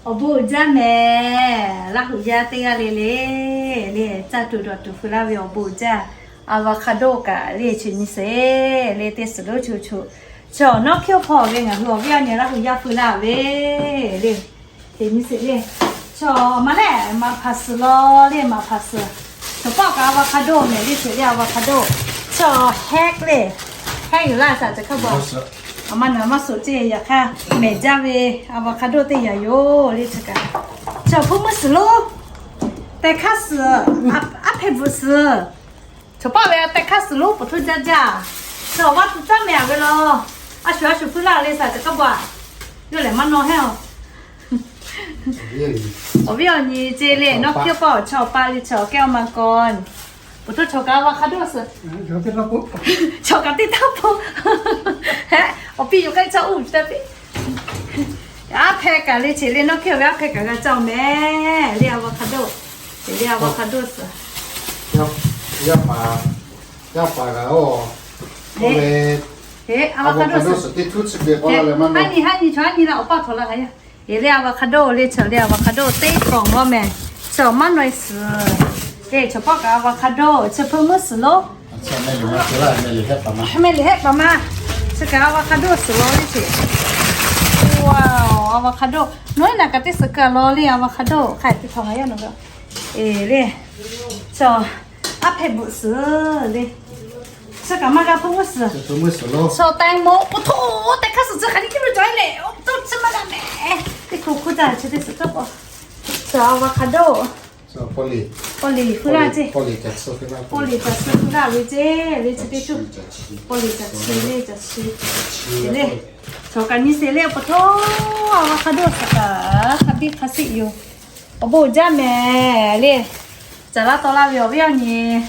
Awˬ bon uiˍ jaˇ mehˍ. Laˇ huˍ yaˇ teˇ g'aˇ le le, le caˇ tuˬ dawˬ tuˬ feu laˇ ve awˬ bon uiˍ jaˇ. Avocado kaꞈ le chi nyi sheˍ le, teˇ suhˍ lonˉ choˬ choˬ. Chaw nawˉ hkiˇ hpaw ve ngaˬ hui awˬ viˉ awˬ nyi Laˇ huˍ yaˇ feu laˇ ve le. Teˇ nyi sheˍ le. Chaw maˇ lehˬ maˍ hpaˍ suhˍ law le, maˍ hpaˍ suhˍ. Chaw pawˆ kaꞈ avocado mehˍ le, sheˍ le avocado. Chaw hehˉ le, hehˉ yuˬ laˇ shaˍ ca hkaˇ baˬ. Aˬ ma naˍ maˇ suhˍ ceˇ, yaꞈ hk'aˇ mehˍ jaˇ ve avocado teˇ yanˇ yoˬ le chi kaꞈ. Chaw hpu meuˇ suhˍ lonˉ, teh hkaˇ suhˍ, aˉ hpehꞈ bvuhꞈ suhˍ. Chaw pawˆ ve teh hkaˇ suhˍ lonˉ poˬ htoˇ jaˇ jaˇ. Chaw vaˇ tuˬ caˇ mehˍ a ve law. A shuˍ a shuˍ feu laˇ le shaˍ ca hkaˇ baˬ. Yawˇ lehˬ maˇ nawˇ hehˉ a. Awˬ viˉ awˬ nyi ceˇ le, nawˉ hkiˇ pawˆ chaw pa le chaw kehˉ awˬ ma kawˬ. Poˬ htoˇ chaw kaꞈ avocado suhˍ. Chaw kaꞈ teˇ taˇ po. Hehˉ, awˬ piˇ yoˬ k'ai chaw uˉ te piˇ. Aˉ hpehꞈ kaꞈ le cheˬ le, nawˉ hkiˇ ve aˉ hpehꞈ kaꞈ g'a caˇ mehˍ le avocado. Cheˬ le avocado suhˍ. Yaˇ paˍ, yaˇ paˍ kaꞈ oˇ, oˇ ve, avocado suhˍ teˇ htuˉ chi beuꞈ k'aw la leh maˇ nawˇ. Haˉ nyi haˉ nyi chaw haˉ nyi la awˬ paˇ htawnˍ la g'a yaˇ. Eˬ le avocado le chaw le avocado teˇ pawˍ g'awˇ mehˍ. Chaw maˇ naweh suhˍ. Eˬ chaw pawˆ kaꞈ avocado chi hpu meuˇ suhˍ lonˉ. Mehˍ liꞈ hehˆ paˍ ma. Chi kaꞈ avocado suhˍ law le cheˬ. Avocado nawˉ eˉ naˬ kaꞈ teˇ suhˍ kaꞈ law le avocado hk'aˬ hk'e te htawnˍ la yaˇ nawˬ g'a. Eˬ le, chaw aˉ hpehꞈ bvuhꞈ suhˍ le. Chi kaꞈ maˇ g'a hpu meuˇ suhˍ. Chaw แตงโม poˬ htoˇ teh hkaˇ suhˍ chi hk'aˬ hk'e lo cawˬ e le, tawˇ chi maˇ g'a mehˍ. Teˇ hkui hkuˇ caˇ chi teˇ suhˍ tawˇ k'o. Chaw avocado. Pawˇ liꞈ feu laˇ ceˇ. Pawˇ liꞈ caˬ suh feu laˇ ve ceˇ le chi teˇ tuˬ. Pawˇ liꞈ caˬ chi le caˬ chi. Le, chaw kaꞈ nyi sheˍ le poˬ htoˇ avocado suhˍ kaꞈ hk'a biˇ hk'a shiˆ yoˬ. Awˬ bon uiˍ jaˇ mehˍ le. Caˬ laˇ taw laˇ ve awˬ viˉ awˬ nyi,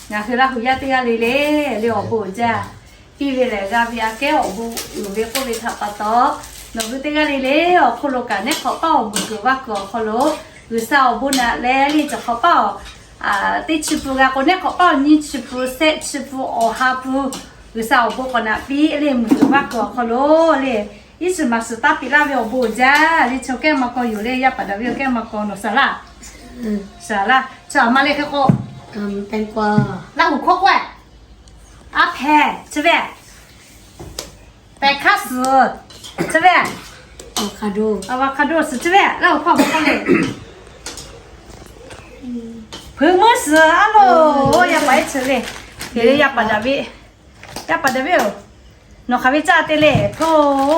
ngaˬ hui Laˇ huˍ yaˇ teˇ g'aˇ le le, le awˬ bon uiˍ jaˇ. Piˇ ve lehˬ g'a ve aꞈ kehˉ awˬ bon uiˍ ve k'oˆ ve htaꞈ pa taw, nawˬ hui teˇ g'aˇ le le awˬ hk'oˆ lo kaꞈ neˉ hk'awꞈ paˇ awˬ meuꞈ kuiˬ vaˇ kuiˬ awˬ hk'aw lo G'uiˬsha awˬ bon naꞈ leh le caˬ hk'awꞈ paˇ a, teˇ chi pun g'a k'o neˉ hk'awꞈ paˇ awˬ nyiˇ chi pun, shehˆ chi pun, awˬ ha pun, G'uiˬsha awˬ bon k'awꞈ naꞈ piˇ le meuꞈ kuiˬ vaˇ kuiˬ awˬ hk'aw lo le, iˉ shiˍ maˍ shiˍ taˇ piˇ laˇ ve awˬ bon uiˍ jaˇ le chaw kehˉ maˇ k'aw yoˬ le yaˇ paˍ daꞈ ve awˬ kehˉ maˇ k'aw nawˬ shaˍ laˇ. Shaˍ laˇ, chaw a ma le hk'e k'o, Laˇ huˍ hkawˇ k'oˆ-e, aˉ hpehꞈ chi ve Pehˬ hkaˇ suhˍ chi ve, avocado suhˍ chi ve, Laˇ huˍ hkawˇ maˇ k'oˆ le. Hpeuꞈ meuˇ suhˍ a loˬ, yaˇ paˍ iˉ chi le. Yaˇ paˍ daꞈ ve, yaˇ paˍ daꞈ ve-oˬ, nawˬ hk'aˬ ve caˇ te le, hto,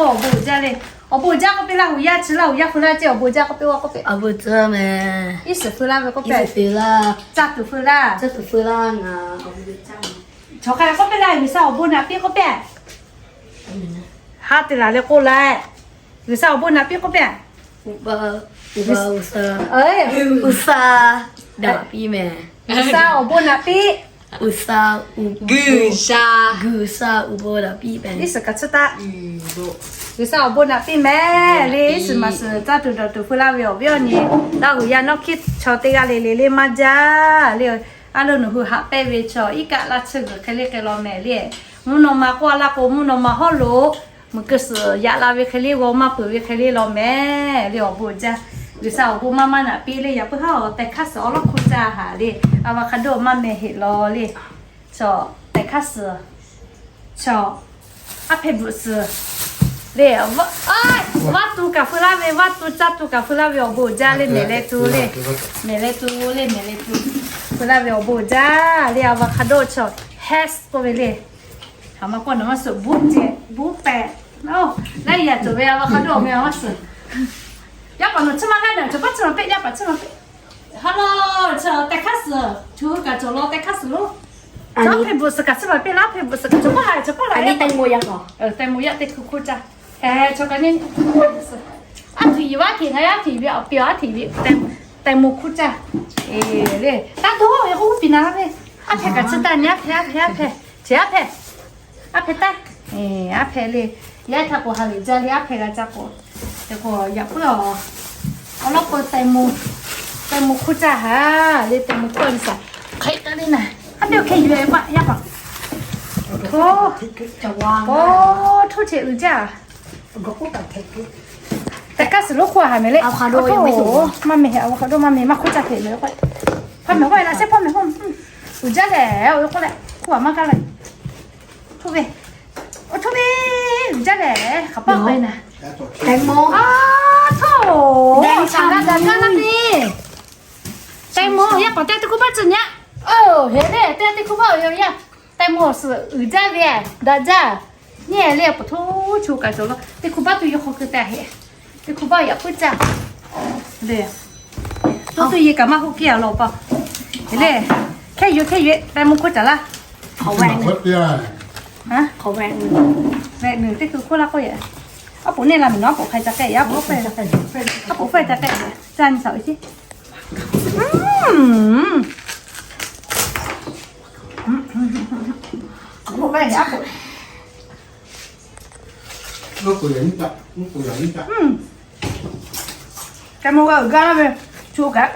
awˬ bon uiˍ jaˇ le. Awˬ bon uiˍ jaˇ k'oˆ piˇ, Laˇ huˍ yaˇ chi Laˇ huˍ yaˇ feu laˇ ceˇ, awˬ bon uiˍ jaˇ k'oˆ piˇ, awˬ bon uiˍ jaˇ mehˍ. Iˉ shiˍ feu laˇ ve k'oˆ piˇ, caˇ tuˬ feu laˇ, caˇ tuˬ feu laˇ ngaˬ chaw hk'a k'oˆ piˇ laˇ, G'uiˬsha awˬ bon naꞈ piˇ k'oˆ piˇ. Ha te laˬ leh k'oˆ laˇ, G'uiˬsha awˬ bon naꞈ piˇ k'oˆ piˇ. G'uiˬsha, G'uiˬsha daꞈ piˇ mehˍ. G'uiˬsha awˬ bon naꞈ piˇ. G'uiˬsha, G'uiˬsha awˬ bon naꞈ piˇ mehˍ. Iˉ shiˍ kaꞈ chi taˆ. G'uiˬsha awˬ bon naꞈ piˇ mehˍ le. Iˉ shiˍ maˍ shiˍ caˇ tuˬ dawˬ tuˬ feu laˇ ve awˬ viˉ awˬ nyi, Laˇ huˍ yaˇ nawˉ hkiˆ chaw teˇ g'aˇ le le le maˇ jaˇ le. A loˬ nawˬ hui haꞈ pehnˇ ve chaw iˉ kaˆ laˇ tsuhˇ g'uiˬ hk'e le hk'e law mehˍ le. Mvuhˇ naw ma k'oˆ a laˇ k'o, mvuhˇ naw ma hawˉ lo meuꞈ keu suhˍ yaꞈ la ve hk'e le, g'aw maˇ peuˬ ve hk'e le law mehˍ le. Awˬ bon jaˇ, G'uiˬsha awˬ bon maˇ maˇ naꞈ piˇ le. Yaꞈ puiˉ haˉ teh hkaˇ suhˍ awˉ lawˉ hk'oˆ caˇ haˍ le. Avocado maˇ meh heꞈ law le. Chaw teh hkaˇ suhˍ, chaw aˉ hpehꞈ bvuhꞈ suhˍ le. Vaˇ tu kaꞈ feu laˇ ve, vaˇ tu caˇ tu kaꞈ feu laˇ ve awˬ bon jaˇ le. Mehˍ leh tu le, mehˍ leh tu le, mehˍ leh tu feu laˇ ve awˬ bon jaˇ le. Avocado chaw hehˉ k'oˆ ve le. Hk'aˬ ma k'oˆ nawˬ maˇ suhˍ, buˉ pehˍ. Laiˉ yaꞈ cawˬ ve avocado awˬ meh maˇ suhˍ. Yaˇ paˍ nawˬ chiˇ maˇ g'aˇ naˬ, chaw paˉ chiˇ maˇ peˆ, yaˇ paˍ chiˇ maˇ peˆ. Hello, chaw teh hkaˇ suhˍ, chaw hui kaꞈ cawˬ law teh hkaˇ suhˍ lo. Chaw hpehꞈ bvuhꞈ suhˍ kaꞈ chiˇ maˇ peˆ laˇ, hpehꞈ bvuhꞈ suhˍ kaꞈ chaw paˉ ha, chaw paˉ la yaˇ. Teh mo yaˇ k'o, teh mo yaˇ teˇ hkui hkuˇ caˇ. Chaw kaꞈ nyi, chaw kaꞈ nyi, a htiꞈ yuˬ vaˇ htiꞈ ngaˬ yaˇ htiꞈ ve awˬ piˇ a htiꞈ ve, teh mo hkuˇ caˇ. Le, taˇ dawˇ ve k'o uˉ piˍ na ve. Aˉ hpehꞈ kaꞈ chiˇ taˇ nyi, aˉ hpehꞈ, aˉ hpehꞈ, aˉ hpehꞈ. Chi aˉ hpehꞈ, aˉ hpehꞈ taˇ, aˉ hpehꞈ le. Yaˇ htaꞈ k'oˆ ha lehˬ jaˇ le, aˉ hpehꞈ g'a caˇ k'o, te k'o yaꞈ puiˉ a, awˉ lawˉ k'o teh mo, teh mo hkuˇ caˇ ha le, teh mo hkuˇ a nyi shaˍ hk'e taˇ le naˍ. Aˉ hpehꞈ hk'e yuˬ e paˆ yaˇ paˍ. Hto, hto cheꞈ uiˍ jaˇ. G'awˬ k'oˆ kaꞈ hteꞈ k'oˆ. Teˇ hkaˇ suhˍ lo hk'oˆ a haˍ mehˍ le. Maˇ mehˍ, avocado maˇ mehˍ, maˇ hk'oˆ caˇ hpehꞈ mehˍ. Hpa mehˍ k'oˆ e la shehˉ, hpa mehˍ k'oˆ. Uiˍ jaˇ lehˬ, oˇ ve k'oˆ leh hk'oˆ a maˇ gaˇ la. Hto ve, oˇ hto ve, uiˍ jaˇ lehˬ, hk'aˬ paˆ k'ai na. Aˬ htoꞈ, daꞈ jaˇ laˇ ve. แตงโม yaˇ paˍ teˇ hkui baˆ tcuh nyaˇ. Oˇ, heˍ le, teˇ hkui baˆ yoˬ yaˇ. แตงโม suhˍ uiˍ jaˇ ve, daꞈ jaˇ. Nyi le, a poˍ htoˇ chu kaꞈ cawˬ la. Teˇ hkui baˆ tuˬ yawˇ hk'aw keu tehꞈ heˆ. Teˇ hkui baˆ yaꞈ puiˉ caˇ le. Tawˇ tuˬ ye kaꞈ maˇ hoˆ kiˇ a law pa. Heˍ le, hkehˇ yuˬ hkehˇ yuˬ, แตงโม hk'oˆ caˍ laˇ. Ve nuˬ teˇ hkui hk'oˆ laˇ k'oˆ yehˬ. A poˍ neˇ la miˬ nawˉ, a poˍ hk'a ca k'ehˆ yehˬ, a poˍ hpehˇ ca k'ehˆ yehˬ, caˇ nyi shaˍ uiˍ ciˉ. Ka mo g'a uiˍ gaˇ laˇ ve, chu kaꞈ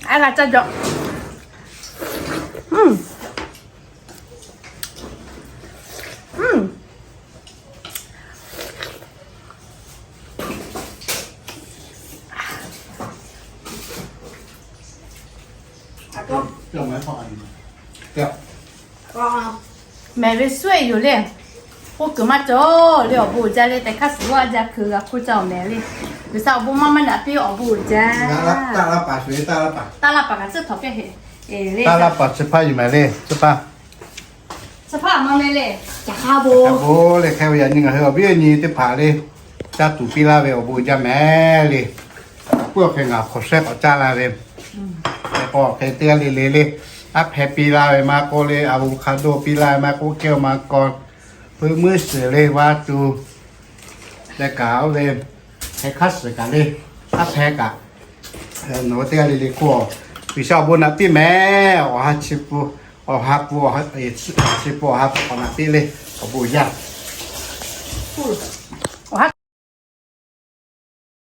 a g'a caˇ jaw. Mehˍ ve shu e yoˬ le. K'oˆ kuiˬ maˇ cawˬ le, awˬ bon uiˍ jaˇ le, teˇ hkaˇ suhˍ lo a jaˇ hkui g'a hk'oˆ caˇ awˬ mehˍ le. G'uiˬsha awˬ bon maˇ maˇ naꞈ piˇ, awˬ bon uiˍ jaˇ. Taˇ laˇ paˍ kaꞈ tcuhˉ htawnˍ pehˇ heˆ. Taˇ laˇ paˍ kaꞈ tcuhˉ hpaˇ yuˬ mehˍ le, tcuhˉ hpaˇ. Tcuhˉ hpaˇ a maˇ meh le. Caꞈ hk'a bon le, hk'e ve yaꞈ nyi ngaˬ hui awˬ viˉ awˬ nyi teˇ hpaˍ le, caˇ tuˬ piˇ laˇ ve awˬ bon uiˍ jaˇ mehˍ le. Kaꞈ puiˉ awˬ hk'e ngaˬ hk'awꞈ shehˉ k'awꞈ caˇ la ve, hk'e k'o hk'e teˇ g'aˇ le le le, aˉ hpehˇ piˇ laˇ ve maˇ k'oˆ le, avocado piˇ laˇ ve maˇ k'oˆ, kehˇ maˇ kaw, puiˉ muiˉ suhˍ le, vaˇ tu, leh kaꞈ oˇ ve hk'e hk'aˇ suhˍ kaꞈ le, aˉ hpehˇ kaꞈ, nawˬ hui teˇ g'aˇ le le k'o, G'uiˬsha awˬ bon naꞈ piˇ mehˍ. Awˬ ha chi pu, awˬ ha pu, chi pu awˬ ha k'awꞈ naꞈ piˇ le, awˬ bon uiˍ jaˇ.